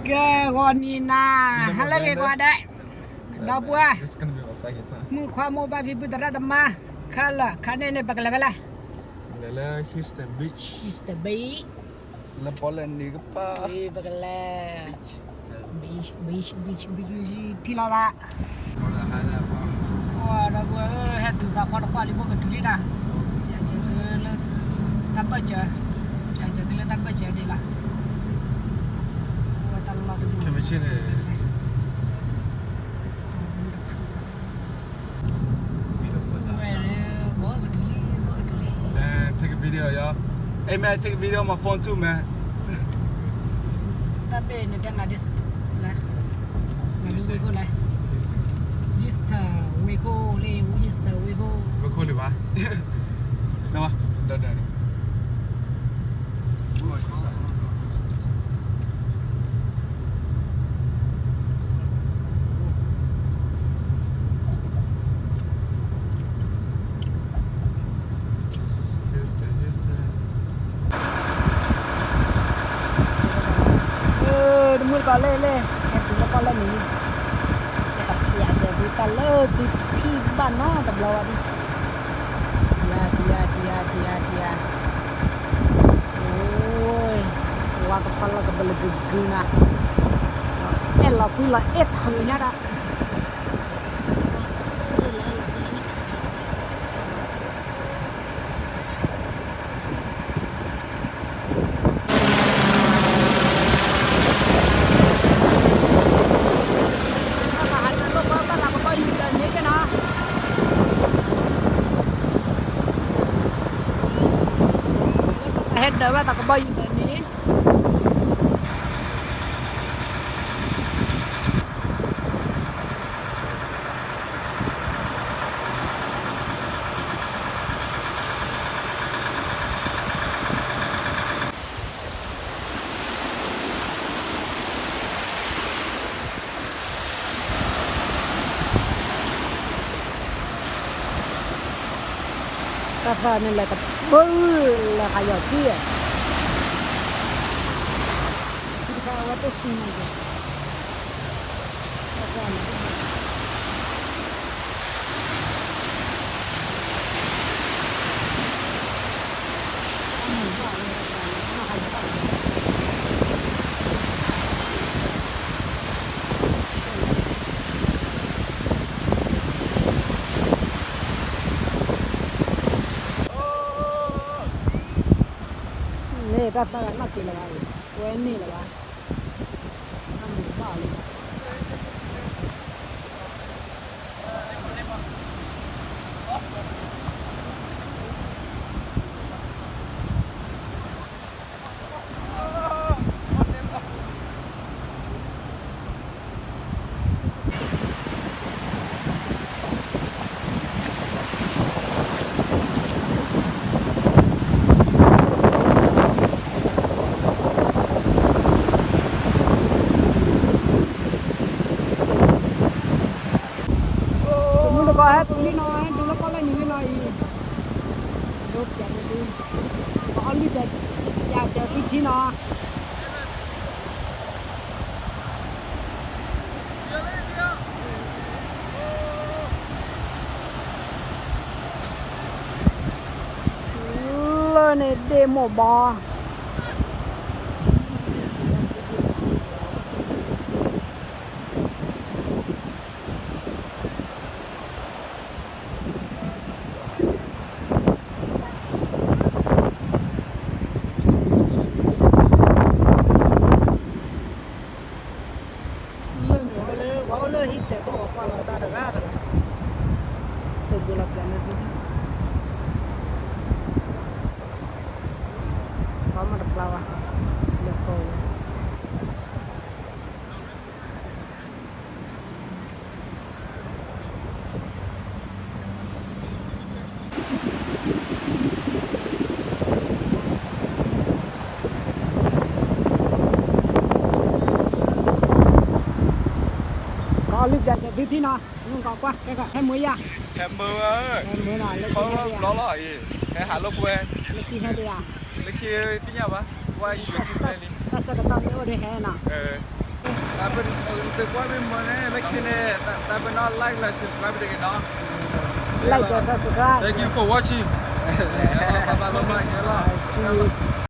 ကဲ ဂီၤနံၤနၤ ဟါလၢအဂ့ၤကိးဂၤဒဲး, ဒီပုၢ်ဝဲၢ်, မုၣ်ခွါမိၢ်ပၢ်ဖံဖုသရၣ်သမါ, ခဲလၢာ်ခဲဆ့န့ၣ် ပကလဲၤဖဲလဲၣ်, လၢ Houston Beach, လၢပီၣ်လဲၣ်နံၤကပၤ, ပကလဲၤ beach, beach, beach, beach, ထံၣ်လိာ်သး ဒီပုၢ်ဝဲၢ်ဧၢ, ဟဲတုၤဖးခီတကွၢ်လံ ဘိၣ်ကတုၤလံတၢ်, ပျးစၢၤသုလၢတၢ်ဘၢၣ်စၢၤ, ပျးစၢၤသုလၢတၢ်ဘၢၣ်စၢၤဒံးလီၤ, ဝဲတၢ်လီၢ်တပူၤ, ခဲမုၢ်ဆ့ၣ်န့ၣ် ဝဲ, ဘိၣ်ကတုၤလံ, ဘိၣ်ကတုၤလံ, And take a video, y'all. Hey, man, take a video on my phone too, man. တၢ်ဘ့ၣ်န့ၣ်တဲငါဒ်လဲၣ်, ငါဒ်ဝ့ၢ်ခိၣ်လဲၣ်, Houston ဝ့ၢ်ခိၣ်လၢ Houston ဝ့ၢ်ခိၣ်, ဝ့ၢ်ခိၣ်လံဘၣ်, ဒီးဒီး Houston, Houston. တမုၢ်တကိးလၢလဲၣ်, ဟဲတုၤလၢပီၣ်လဲၣ်နံၤလံ, ယကပျးစၢၤသုတၢ်လၢသုထံၣ်ဘၣ်နီတဘျီဝဲဒၣ်, ထံဧါ, ထံဧါ, ထံဧါ, ထံဧါ, ထံဧါ, အိ, ဝါကဖီလီၤကဘၢလၢဂုၤဂုၤနၤ, အဲၣ်လီၤကွံလီၤအဲၣ်ထီၣ်ညါဒၣ် ဟဲဒၢးဝဲတၢ်ကဘီယူၤဒၢးန့ၣ် တၢ်သၣ်န့ၣ်လဲၤတပၢၢ်လၢဃာ်ယီၤက့ၢ်, ဝဲတစံၣ်န့ၣ်က့ၤ န့ၣ်တၢ်သၣ်ဂၤနီၢ်က့ၤလၢၤဘၣ်အံၤ, ဝဲန့ၣ်လၢၤဘၣ်, တၢ်မုာ်ဘၣ်လံ တမုၢ်တကိးဟဲတုၤလံနီၤ, ဟဲတုၤလၢပီၣ်လဲၣ်နံၤလံနီၤအံၤ, ဒိပျးန့ၣ်ဒု, ပအီလုၢ်စၢၤ, ပျးစၢၤသုထံနီၤ. လၢန့ၣ်ဒ့ၣ်မိၢ်ဘီ လၢန့ၣ်ဝဲလၢ ပှၤအိၣ်လၢဟံၣ်တဲာ်ကီၢ်ပှၤကွၢ်လီၤတၢ်တဂၤတဂၤ, သုးဘူးလီၤပျးန့ၣ်သု, ပှၤမၤတပျၢ်ဘၣ်, လၢကီၢ်ဝဲ ကီၢ်လုၢ်ပျးစၢၤသုထံနီၤ, နကွၢ်ကွၢ် ကဲကီး ဟဲမုာ်ယၤ, ဟဲမုာ်, ဟဲမုာ်နီၤ, လၢခံဟဲဒံးဧါ, လၢခံဟဲဒံးဧါ, လၢခံသ့ၣ်ညါဘၣ်, ဝဲယထံဖဲလံ, တၢ်ဆၢကတီၢ်မ့ၢ်အိၣ်ဒီးဟဲနီၤ, တၢ်ပသုကွၢ်မ့ၢ်မ့ၢ်န့ၣ် လၢခံန့ၣ် တၢ်ပနီၣ် like လၢ subscribe တဂ့ၤနီၤ. Like ဒီး subscribe. Thank you for watching. Bye bye bye bye ကဲလီၤ.